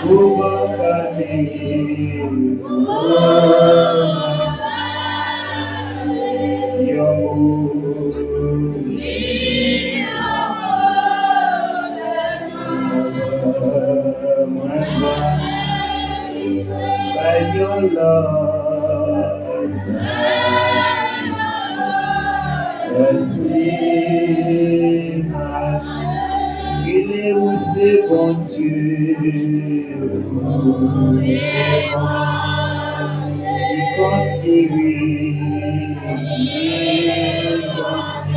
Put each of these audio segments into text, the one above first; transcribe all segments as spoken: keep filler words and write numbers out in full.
Ou pa ka di yon mo. Mwen pa bay yon lòt. Èske mwen rele ou se Bondye? Li konn geri, li konn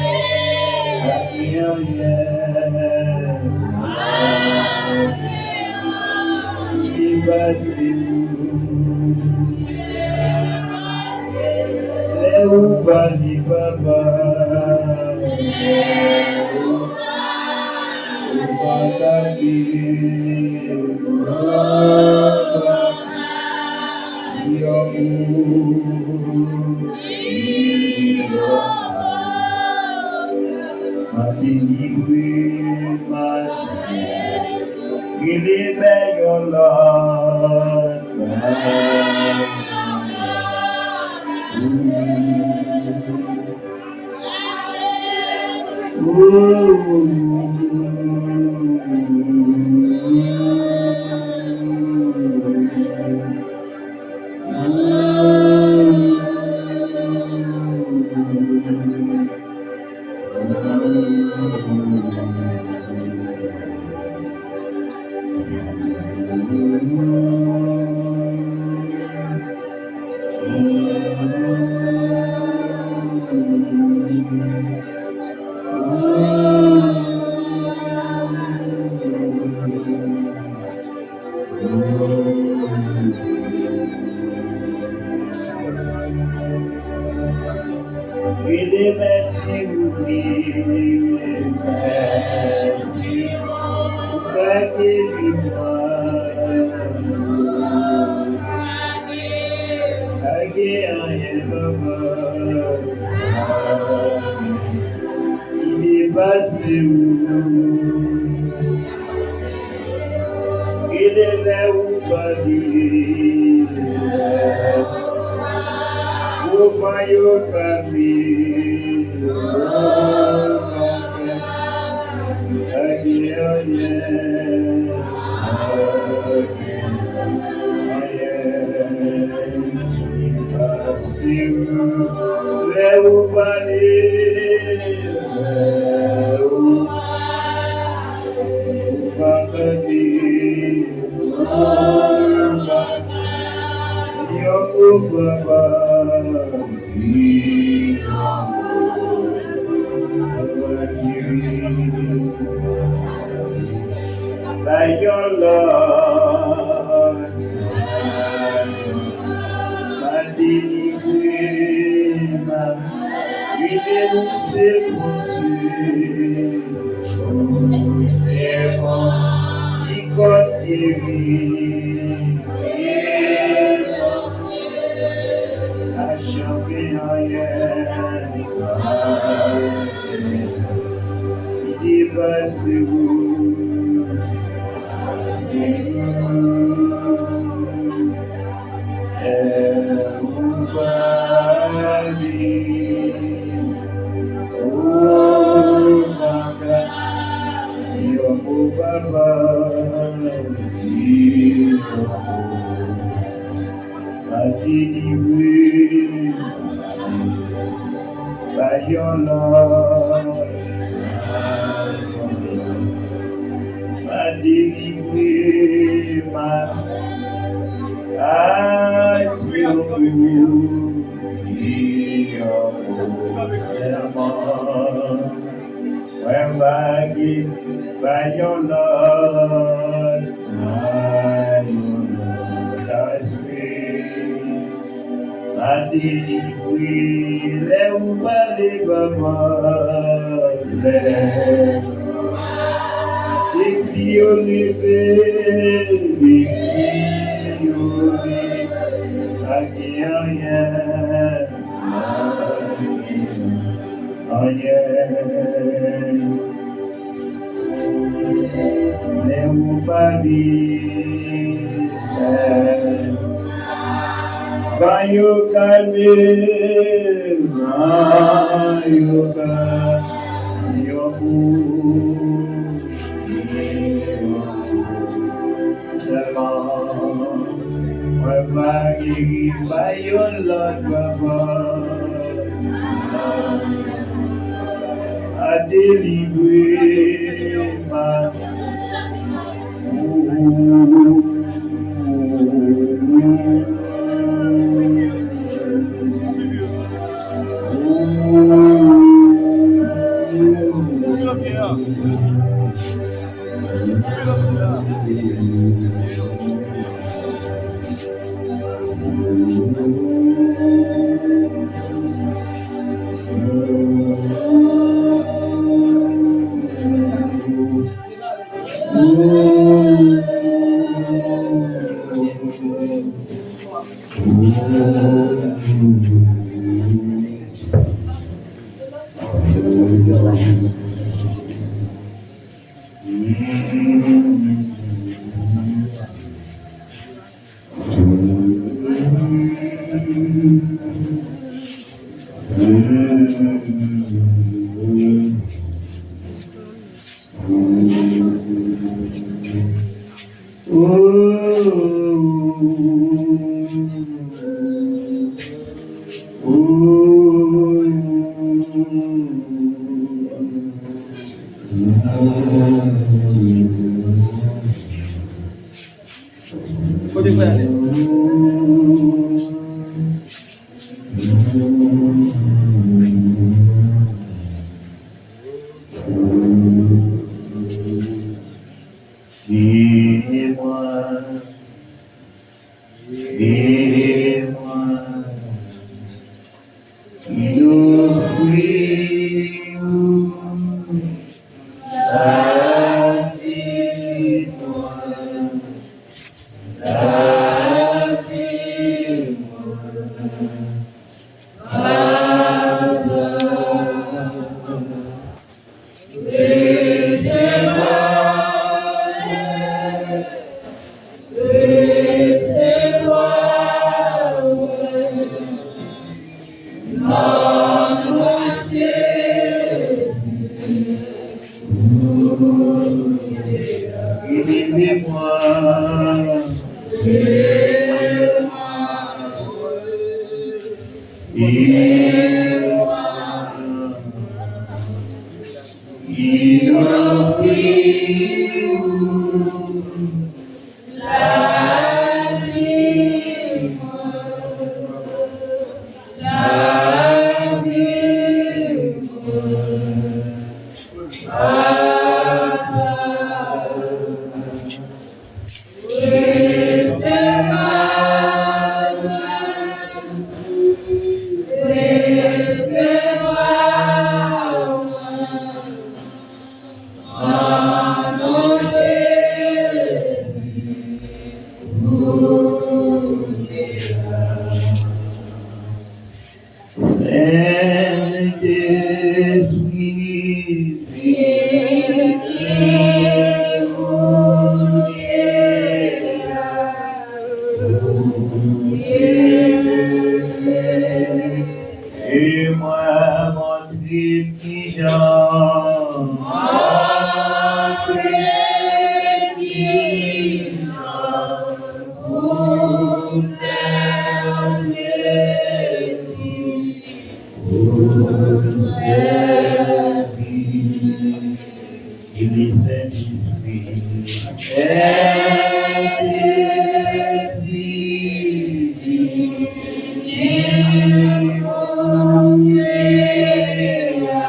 anyen. Li pase ou. Lè ou pale, papa, ou pa ka di, ou pa ka di yon mo. Mwen delivre, mwen rele bay yon lòt. Rele mèsi, wi, mèsi. Ou pa geri mwen. Pa gen anyen, papa, ki depase ou. Genlè lè ou pale, ou pa yo pale, ou pa fè anyen, anyen. Pase ou, lè ou pale, lè ou, ou pa tande, ou pa, si yon mo papa, si yon mo papa diri. Bay yon lòt. Pa delivre m. Li di ou se Bondye. Ou se Bondye. Li konn geri. Li konn geri. Pa janm gen anyen. Li depase ou. Lè ou pale, ou pa ka di yon mo, papa, di yon mo. Pa delivre, pa yon lòt. Pa delivre, pa, pa di yon mo, di yon mo sèlman. Mwen pa gen, pa yon lòt, pa yon lòt ase. Pa delivre, lè ou pale, papa, lè defi yo leve, defi yo leve, pa gen anyen, anyen. Lè ou pale, Ba yo kalme, ba yo kalme, si yon bouch, si yon bouch sèlman. Mwen pa geri, ba yo lòt papa. A delivre, pa Kote fè ale? Ede mwen, ede mwen, ofri ou lavi mwen, lavi mwen, Papa. Sentespri, vini kounye a. E mwen montre m kijan. Montre m kijan pou sèvi. Pou sèvi. Vini Sentespri. Sentespri, vini kounye a.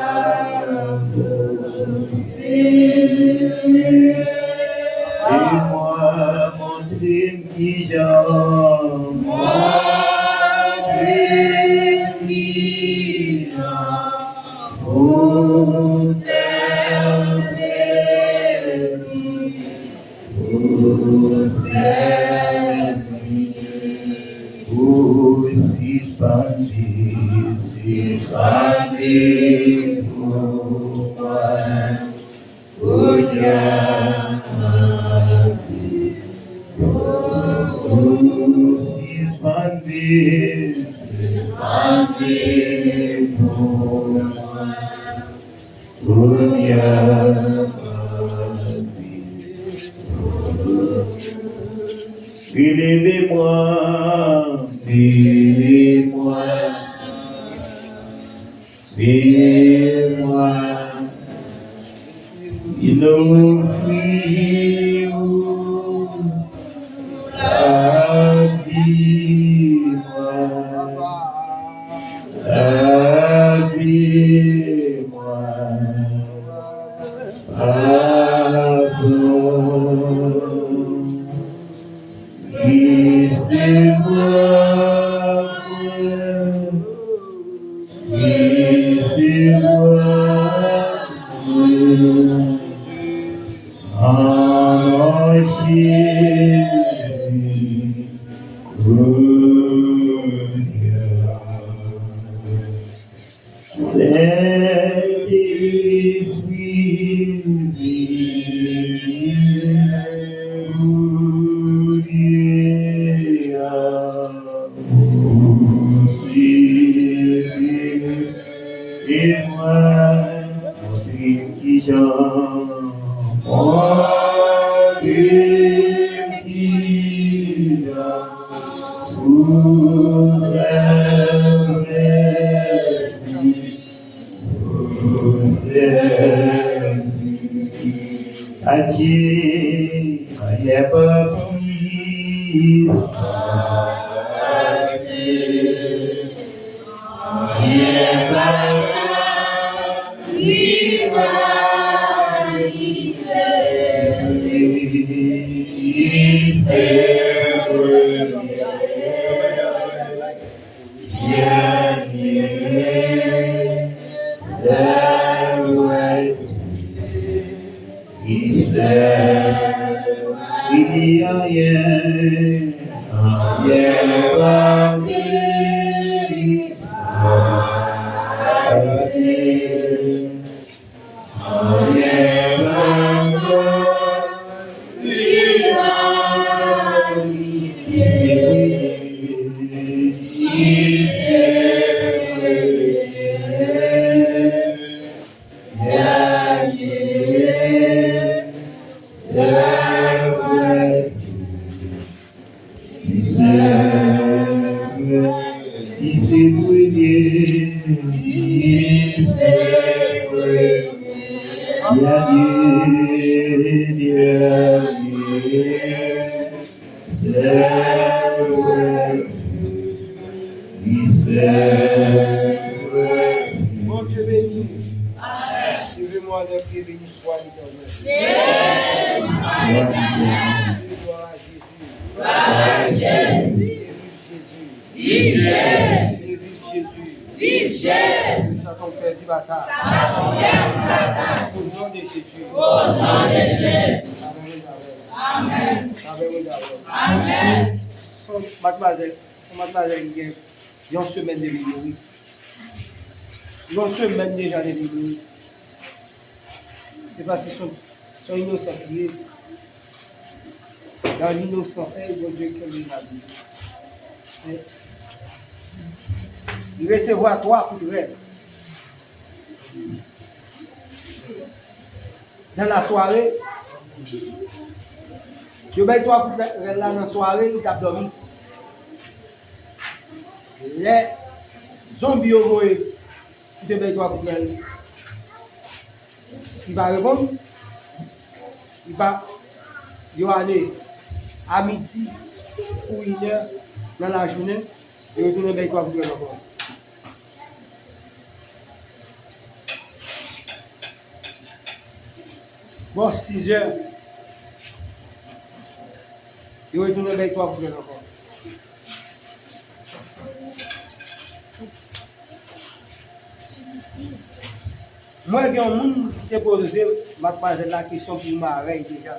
E mwen montre m kijan. Montre m kijan. Pou sèvi, pou sèvi, pou sispann viv, sispann viv pou mwen. Kounye a, m ap viv pou ou. Sispann viv, sispann viv pou mwen. Kounye a, releve mwen, releve mwen, releve mwen. Vin ofri ou lavi mwen, lavi mwen, padon. Resevwa mwen, resevwa mwen. An non Jezi, kounye a. Sentespri, vini kounye a, posede mwen, montre m kijan, montre m kijan pou lève. Adye, ayè pa plis pase, ayè pa plis pase. Li se premye, li se premye, dènye, dènye, se premye, li se premye. Bondye beni. Leve mwen anlè pye, beni swa Letènèl. Glwa a Jezi. Glwa a Jezi. Viv Jezi. Viv Jezi. Viv Jezi. Viv Jezi. Satan pèdi batay. Satan pèdi batay. O non de Jezi. O non de Jezi. Amèn. Amèn. Amèn. Son madmwazèl, son madmwazèl li gen yon semèn depi li mouri. Yon semèn deja depi li mouri. Se paske se yon, se yon inosan ki ye. Nan linosans, Bondye kenbe lavi. Men, li resevwa twa kout rèl. Nan lasware, yo bay twa kout rèl la nan sware, li t ap dòmi. Lè zonbi yo voye, li te bay twa kout rèl. Li pa reponn. Li pa. Yo ale a midi ou inè nan lajounen, yo retounen bay twa kout rèl ankò. Bò sizè, yo retounen bay twa kout rèl ankò. Mwen gen yon moun ki te poze madmwazèl la kesyon pou marèy deja.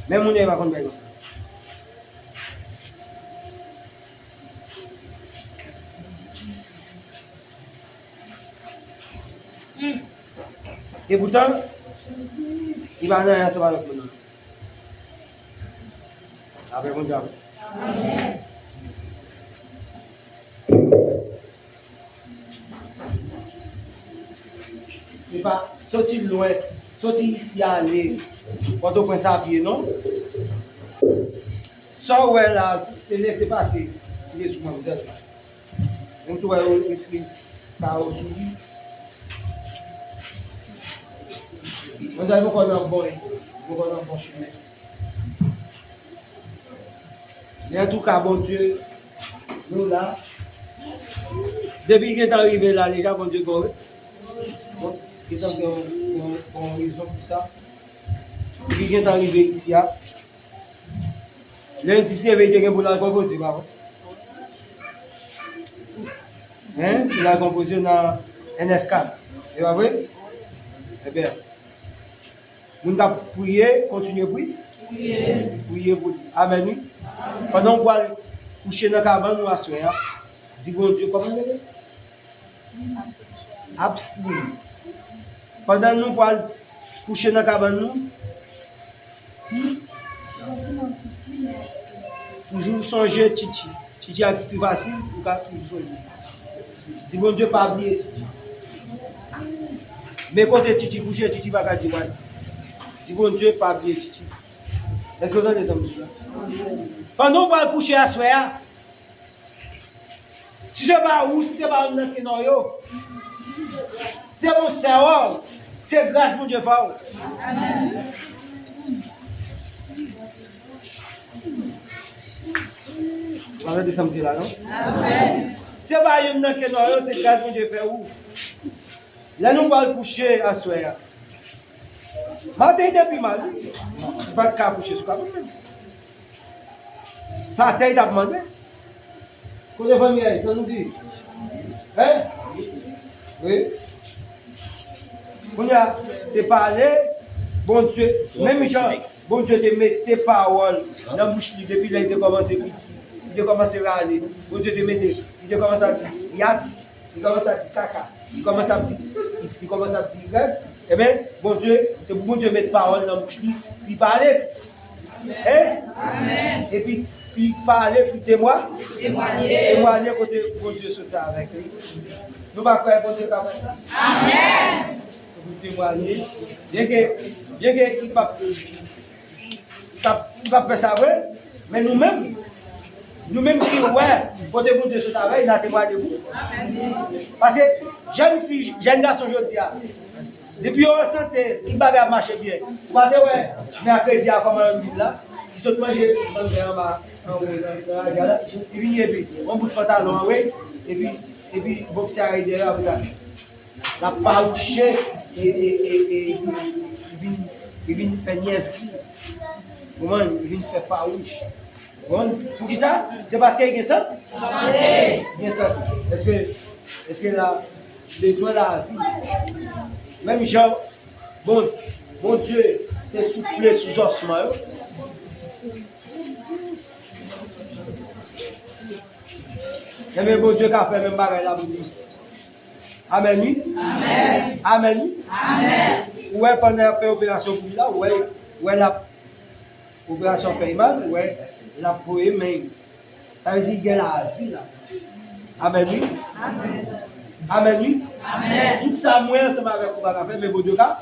Men moun yo pa konn bagay konsa. Epoutan, li pa nan anyen ansanm avèk moun nan. Lapè Bondye avè w. Amèn. E pa soti lwen, soti isi ale Pòtoprens a pye, non. Sa w wè la, se lese pase ki te sou manmzèl la. Menm si w wè yo retire sa yo sou li. Manzè poko nan bon, poko nan bon chimen. Men antouka, Bondye, nou la. Depi gentan rive la deja, Bondye gen, bon, gentan gen, gen, gen rezon pou sa. Depi gentan rive isi a. Lendi se vre, li te gen pou l al konpoze, pa vre? Hein? Pou l al konpoze nan N S kat. E pa vre? Ebyen, moun k ap priye, kontinye pri-, priye pou li. Amèn, wi. Pandan w pral kouche nan kabann ou aswè a, di Bondye, kòman l rele? Abstin. Pandan nou pral kouche nan kabann nou, toujou sonje Titi. Titi a ki pi fasil, ou ka toujou sonje. Di Bondye pa bliye Titi. Men kote Titi kouche, Titi pa ka di w anyen. Di Bondye pa bliye Titi. Èske w tande sa m di la? Pandan w pral kouche aswè a, si se pa ou, si se pa youn nan kenò yo, se bon sè w, se gras Bondye fè w. Ou pa tande sa m di la, non? Se pa youn nan kenò yo, se gras Bondye fè ou. Lè nou pral kouche aswè a, maten te pi mal, wi. M pa t ka kouche sou kabann menm. Sa tè t ap mande. Kote fanmi a ye? Sa nou di? Hein? Wi. Kounye a, se pale, Bondye, menm jan Bondye te mete pawòl nan bouch li depi lè li te kòmanse piti, li te kòmanse rale. Bondye te mete, li te kòmanse ap di, y a Li kòmanse ap di kaka. Li kòmanse ap di X. Li kòmanse ap di Y. Ebyen, Bondye, se pou Bondye met pawòl nan bouch li, li pale. Hein? Epi, li pale, li temwa-, temwaye kote Bondye soti avèk li. Nou pa kwè Bondye ka fè sa? Se pou temwaye. Byenke, byenke li p ap Li p ap, li p ap fè sa vre. Men nou menm, nou menm ki wè kote Bondye sot avè l, n a temwaye pou l. Paske jèn fi, jèn gason jodi a, depi yo an sante, tout bagay ap mache byen. Ou pa te wè mèkredi a kòman yo vin la? Li sot manje manzè anba, anwo nan, nan raje a la. Li vini epi yon bout pantalon an, wi. Epi, epi bòksè a rete dèyè, apre sa. L ap fawouche e, e, e, e li vin, li vin fè nyèzri. Konprann? Li vin fè fawouch. Konprann? Poukisa? Se paske li gen san-, sante. Li gen sante. Èske, èske la, bezwen lavi? Menm jan Bon, Bondye te soufle sou zòsman yo. Ebyen, Bondye ka fè menm bagay la pou li. Amèn, wi. Amèn, wi. Ou wè, pandan y ap fè operasyon pou li la, ou wè, ou wè l ap, operasyon fè l mal, ou wè, l ap voye men. Sa vle di, gen lavi la. Amèn, wi. Amèn, wi. Tout sa mwen ansanm avèk ou pa ka fè, men Bondye ka.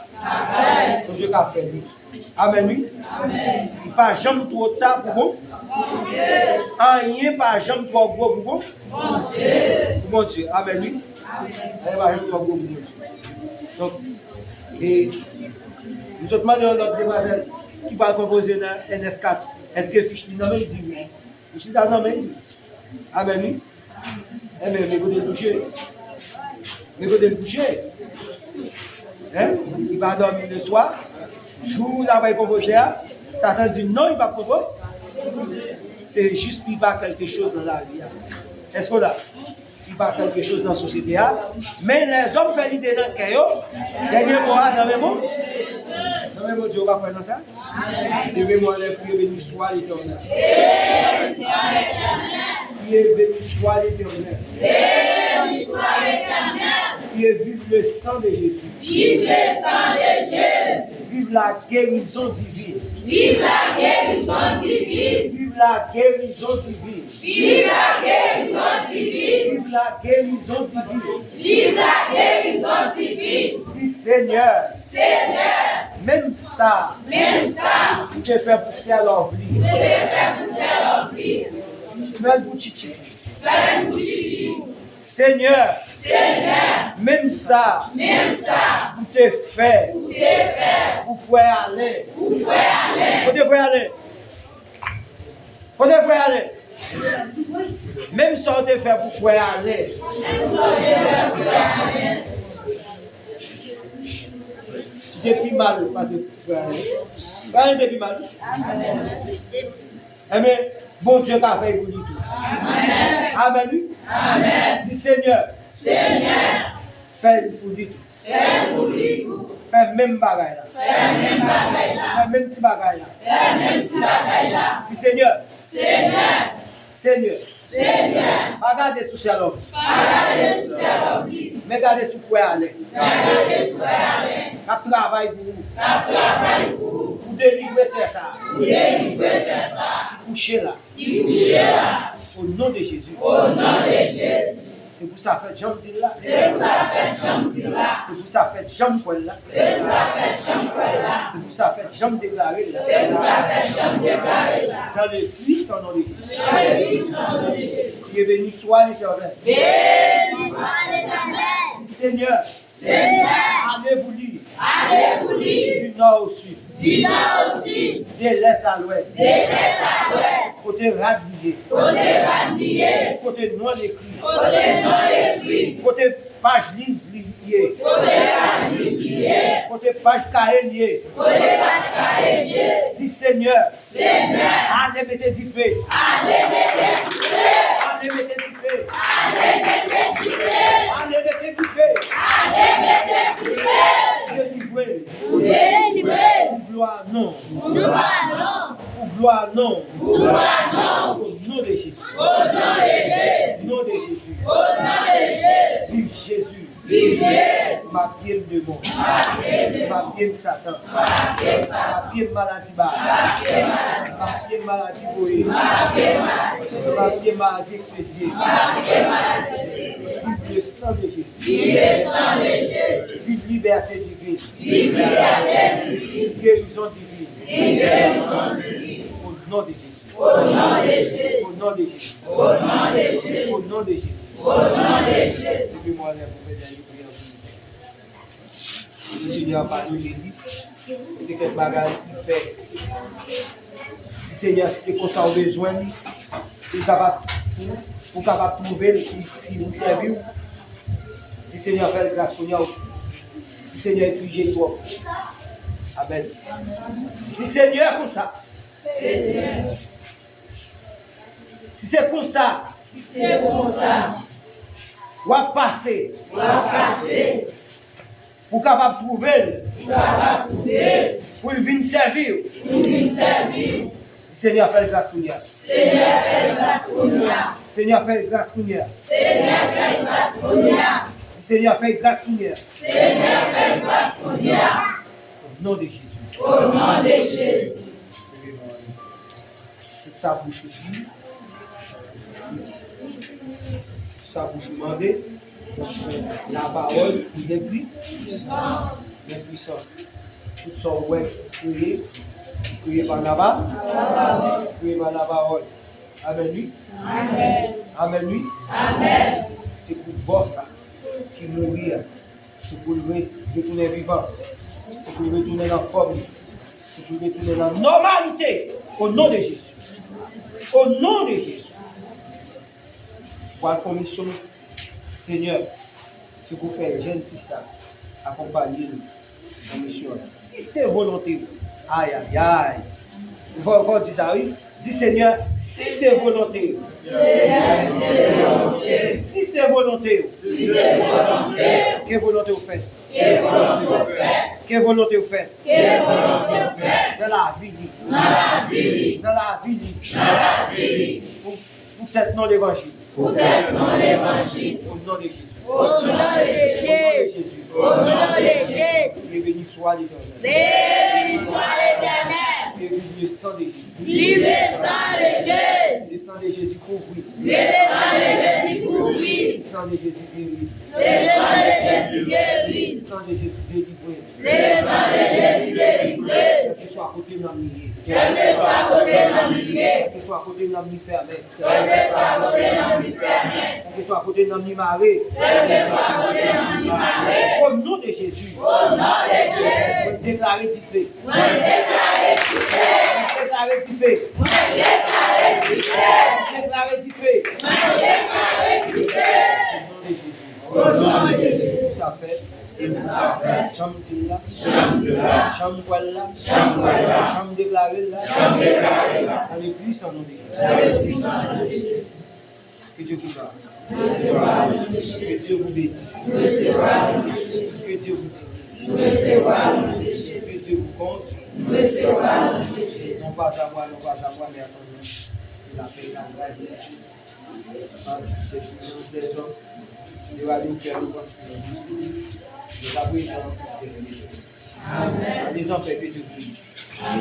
Bondye ka fè li. Amèn, wi. Li pa janm twò ta pou bon. Anyen pa janm twò gwo pou bon. Pou Bondye. Amèn, wi. Anyen pa janm twò gwo pou Bondye. Donk, e, m sot mande yon lòt demwazèl ki pral konpoze nan N S kat. Èske fich li nan men l? Di wi. Fich li ta nan men li. Amèn, wi. Amèn, men kote l kouche? Men kote l kouche? Hein? Li pa dòmi le swa. Jou l ap al konpoze a, Satan di non, li p ap konpoze. Se jis li pa kèlke choz nan lavi a. Èske w la? Li pa kèlke choz nan sosyete a. Men lèzòm fè lide nan kè yo. Dènye mo a nan men bon. Nan men Bondye, ou pa kwè nan sa? Leve men w anlè, priye, béni soit l'Éternel. Priye, béni soit l'Éternel. Priye, vive le sang de Jésus. Vive le sang de Jésus. Vive la guérison divine. Viv la gerizon divin! Viv la gerizon divin! Viv la gerizon divin! Viv la gerizon divin! Viv la gerizon divin! Di Senyè, Senyè, menm sa, menm sa, ou te fè pou sè Lovely, ou te fè pou sè Lovely, fè l pou Tchitchi. Fè l pou Tchitchi. Senyè, Senyè, menm sa, menm sa, ou te fè, ou te fè, pou frè Alen, pou frè Alen. Kote frè Alen? Kote frè Alen? Menm sa ou te fè pou frè Alen. Li te pi mal pase frè Alen. Frè Alen te pi mal. Enben, Bondye ka fè l pou li tou. Amèn, wi. Di Senyè, Senyè, fè l pou li tou. Fè l pou li tou. Fè menm bagay la. Fè menm bagay la. Fè menm ti bagay la. Fè menm ti bagay la. Di Senyè, Senyè, Senyè, Senyè, pa gade sou sè Lovely, pa gade sou sè Lovely, men gade sou frè Alen, men gade sou frè Alen, k ap travay pou ou, k ap travay pou ou, pou delivre sè sa a, pou delivre sè sa a, ki kouche la, ki kouche la. O non de Jezi. O non de Jezi. Se pou sa fèt jan m di l la. Se pou sa fèt jan m di l la. Se pou sa fèt jan m kwè l la. Se pou sa fèt jan m kwè l la. Se pou sa fèt jan m deklare l la. Se pou sa fèt jan m deklare l la. Dans le puissant nom de Jésus. Dans le puissant nom de Jésus. Que béni soit l'Éternel. Béni soit l'Éternel. Senyè, Senyè, ale pou li. Ale pou li. Du nord au sud. Du nord au sud. De l'est à l'ouest. De l'est à l'ouest. Kote rad li ye. Kote rad li ye. Kote non l ekri. Kote non l ekri. Kote paj liv li ye. Kote paj liv li ye. Kote paj kaye l ye. Kote paj kaye l ye. Di Senyè, Senyè, ale mete dife. Ale mete dife. Ale mete dife. Ale mete dife. Ale mete dife. Ale mete dife. Delivre. Ou delivre. Pou glwa non. Pou glwa non. Pou glwa non. Pou glwa non. O non de Jezi. O non de Jezi. Non de Jezi. O non de Jezi. Viv Jezi. Viv Jezi. Mafye m demon. Mafye m demon. Mafye m Satan. Mafye m Satan. Mafye m maladi ba. Mafye m maladi ba. Mafye m maladi voye. Mafye m maladi voye. Mafye m maladi ekspedye. Mafye m maladi ekspedye. Viv le sang de Jésus. Viv le sang de Jésus. Viv libète divin. Viv libète divin. Viv gerizon divin. Viv gerizon divin. O non de Jezi. O non de Jezi. O non de Jezi. O non de Jezi. O non de Jezi. O non de Jezi. Leve mwen anlè pou fè dènye priyè pou nou. Di Senyè a padone li. Se kèk bagay li fè. Di Senyè si se konsa ou bezwen li, pou l kapab, pou, pou w kapab twouve l, pou l vin sèvi w. Di Senyè fè l gras kounye a. Di Senyè epi je twòp. Amèn. Di Senyè konsa. Senyè. Si se konsa, si se konsa, w ap pase, w ap pase, pou w kapab twouve l, pou w kapab twouve l, pou l vin sèvi w, pou l vin sèvi w. Di Senyè fè l gras kounye a. Senyè fè l gras kounye a. Senyè fè l gras kounye a. Senyè fè l gras kounye a. Di Senyè fè l gras kounye a. Senyè fè l gras kounye a. O non de Jezi. O non de Jezi. Tout sa bouch ou di, tout sa bouch ou mande, lapawòl li gen pwi, gen pwisans. Tout sa w wè kreye, kreye pa lapawòl, kreye pa lapawòl. Amèn wi. Amèn wi. Amèn. Se pou bò sa ki mouri a. Se pou l re-, retounen vivan. Se pou l retounen nan fòm li. Se pou l retounen nan nòmalite. O non de Jezi. O non de Jezi. Pral fè yon misyon, Senyè. Se pou fè jèn fi sa akonpanye nou nan misyon an. Si se volonte w. Ayayay. Fò, fò w di sa, wi. Di, Senyè, si se volonte w. Senyè, si se volonte w. Si se volonte w. Si se volonte w. Ke volonte w fèt. Ke volonte w fèt. Ke volonte w fèt. Ke volonte w fèt. Nan lavi li. Nan lavi li. Nan lavi li. Nan lavi li. Pou, pou tèt non levanjil. Pou tèt non levanjil. O non de Jezi. O non de Jezi. O non de Jezi. Que béni soit l'Éternel. Béni soit l'Éternel. Que vive Le sang de Jésus. Vive le sang de Jésus. Le sang de Jésus couvre. Le sang de Jésus couvre. Le sang de Jésus guérit. Le sang de Jésus guérit. Le sang de Jésus délivre. Le sang de Jésus délivre. Kèlkeswa kote nanm li ye. Kèlkeswa kote nanm li ye. Kèlkeswa kote nanm li fèmen. Kèlkeswa kote nanm li fèmen. Kèlkeswa kote nanm li mare. Kèlkeswa kote nanm li mare. O non de Jezi. O non de Jezi. Mwen deklare dife. Mwen deklare dife. Mwen deklare dife. Mwen deklare dife. Mwen deklare dife. Mwen deklare dife. O non de Jezi. O non de Jezi. Sa fèt. Se pou sa fè. Jan m di l la. Jan m di l la. Jan m kwè l la. Jan m kwè l la. Jan m deklare l la. Jan m deklare l la. Dans le puissant nom de Jésus. Dans le puissant nom de Jésus. Que Dieu vous garde. Nous recevons au nom de Jésus. Que Dieu vous bénisse. Nous recevons au nom de Jésus. Que Dieu vous dirige. Nous recevons au nom de Jésus. Que Dieu vous conduise. Nous recevons au nom de Jésus. Non pas à moi, non pas à moi, mais à ton nom. Que la paix, la grâce de Dieu. Pas de chef de l'homme. Dieu a dit que nous pensons. Nous avons besoin de Dieu. Amen. Gardez en paix, que Dieu vous bénisse.